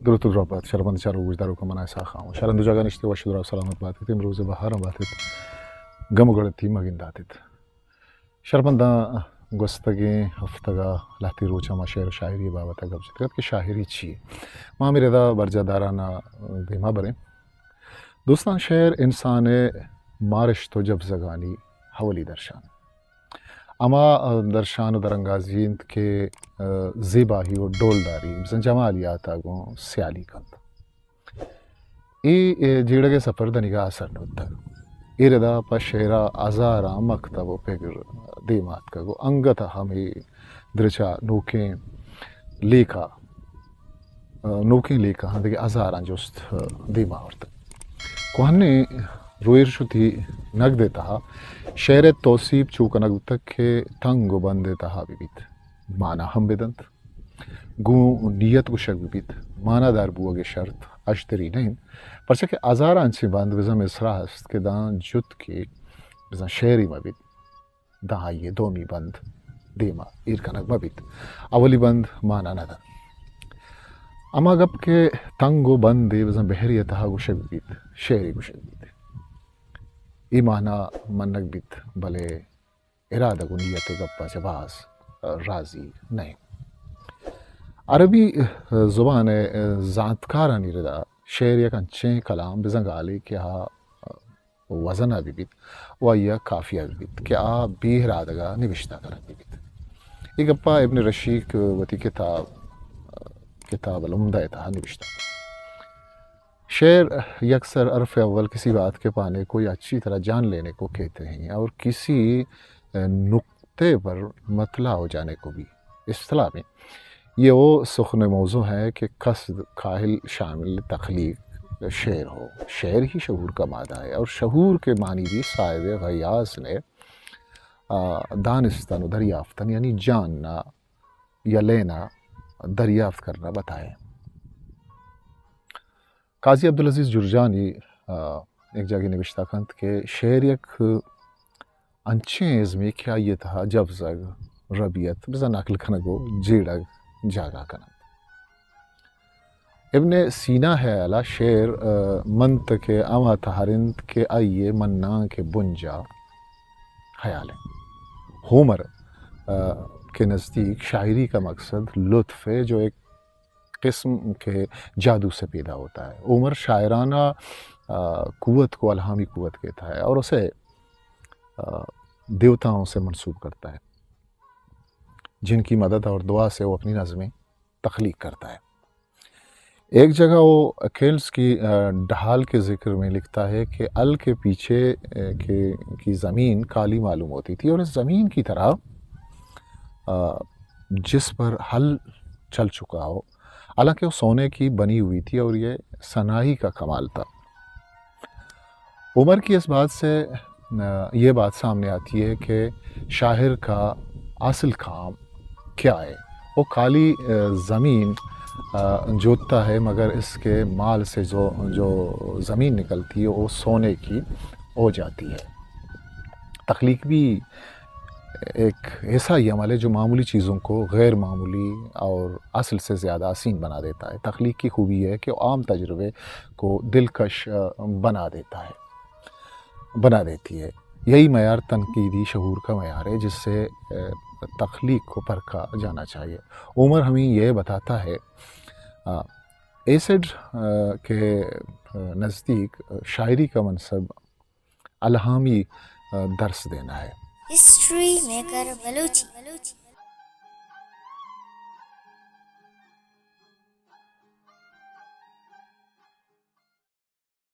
درود و درابات، شرمند چاروک گوشداروکاں، من اسحاق خان۔ شرمند دو جاگہ نشتے، وش و دراہ سلامت بات ات، امروز بہار ہم بات ات، گم و گڑتی مگندات ات۔ شرمنداں گوستگیں ہفتگا لہتے روچاں ما شعر و شاعری بابت گپ جتگ ات کہ شاعری چی؟ ما ہمے ردا برجاہ دارانا دیما بریں۔ دوستاں، شعر انسان مارشت و جبزگانی اولی درشان۔ ہما، آ، درشان و درانگازی انت کہ، آ، زیبائی و ڈولداری، بزاں جمالیات ء گوں سیالی کنت۔ اے، اے جیڑگ ء سفر دنیگا آسر نہ بوتگ۔ اے ردا پہ شعر ء ہزاراں مکتب و پگر دیم آتکگ و انگت ء ہمے درچ ء نوکیں لیکہ نوکیں لیکہاں دگہ ہزاراں جست دیم آورتگ۔ کوہنیں روئرشتی نگد ء تہا شعر ء توسیپ چو کنگ بوتگ کہ تنگ و بند ء تہا بہ بیت، مانا ہم بہ دنت، گوں نیت گوشگ بہ بیت، مانا دار بوگ ء شرط اشتری نہ انت، پرچا کہ ہزاراں انچیں بند بزاں مصرع است کہ داں جت کہ بزاں شعری مہ بیت۔ داں آئی ء دومی بند دیما ایر کنگ مہ بیت۔ اولی بند مانا نہ دنت۔ ہما گپ کہ تنگ و بندے بزاں بحری ء تہا گوشگ بیت، شعری گوشگ بیت۔ اے مانا منگ بیت، بلے ارادگ و نیت ء گپ ء چہ باز راضی نہ انت۔ عربی زبان ء زانتکارانی ردا شعر یک انچیں کلام بزاں گالے کہ آ وزن ء بہ بیت و آئی ء قافیہ بہ بیت کہ آ بے ارادگ ء نبشتہ کنگ بہ بیت۔ اے گپ ء ابن رشیق وتی کتاب، کتاب العمدہ ء تہا نبشتہ۔ شعر یکسر حرف اول کسی بات کے پانے کو یا اچھی طرح جان لینے کو کہتے ہیں اور کسی نقطے پر مطلع ہو جانے کو بھی۔ اصطلاح میں یہ وہ سخن موضوع ہے کہ قصد، کاہل شامل تخلیق شعر ہو۔ شعر ہی شعور کا مادہ ہے اور شعور کے معنی بھی صاحب غیاث نے، آ، دانستن و دریافتن یعنی جاننا یا لینا، دریافت کرنا بتائے۔ قاضی عبدالعزیز جرجانی، آ، یک جاگے نبشتہ کنت کہ شعر یک انچیں ازمے کہ آئی ء تہا جبزگ، ربیت، بزاں نقل کنگ و جیڑگ جاگہ کننت۔ ابن سینا ء ہیالا شعر، آ، منطق ء ہما تہر انت کہ آئی ء منانک ء بنجاہ خیال انت۔ ہومر، آ، کے نزدیک شاعری کا مقصد لطف ہے جو ایک قسم کے جادو سے پیدا ہوتا ہے۔ ہومر شاعرانہ، آ، قوت کو الہامی قوت کہتا ہے اور اسے، آ، دیوتاؤں سے منسوب کرتا ہے، جن کی مدد اور دعا سے وہ اپنی نظمیں تخلیق کرتا ہے۔ ایک جگہ وہ اکیلز کی، آ، ڈھال کے ذکر میں لکھتا ہے کہ ال کے پیچھے، آ، کے، کی زمین کالی معلوم ہوتی تھی اور اس زمین کی طرح، آ، جس پر ہل چل چکا ہو، حالانکہ وہ سونے کی بنی ہوئی تھی اور یہ سنائی کا کمال تھا۔ عمر کی اس بات سے، آ، یہ بات سامنے آتی ہے کہ شاعر کا اصل کام کیا ہے۔ وہ کالی، آ، زمین، آ، جوتتا ہے، مگر اس کے مال سے جو، جو زمین نکلتی ہے، وہ سونے کی ہو جاتی ہے۔ تخلیق بھی ایک ایسا ہی عمل ہے جو معمولی چیزوں کو غیر معمولی اور اصل سے زیادہ حسین بنا دیتا ہے۔ تخلیق کی خوبی ہے کہ وہ عام تجربے کو دلکش، آ، بنا دیتا ہے، بنا دیتی ہے۔ یہی معیار تنقیدی شعور کا معیار ہے، جس سے، آ، تخلیق کو پرکھا جانا چاہیے۔ عمر ہمیں یہ بتاتا ہے، آ، ایسڈ، آ، کے، آ، نزدیک، آ، شاعری کا منصب الہامی، آ، درس دینا ہے۔ History maker Balochi.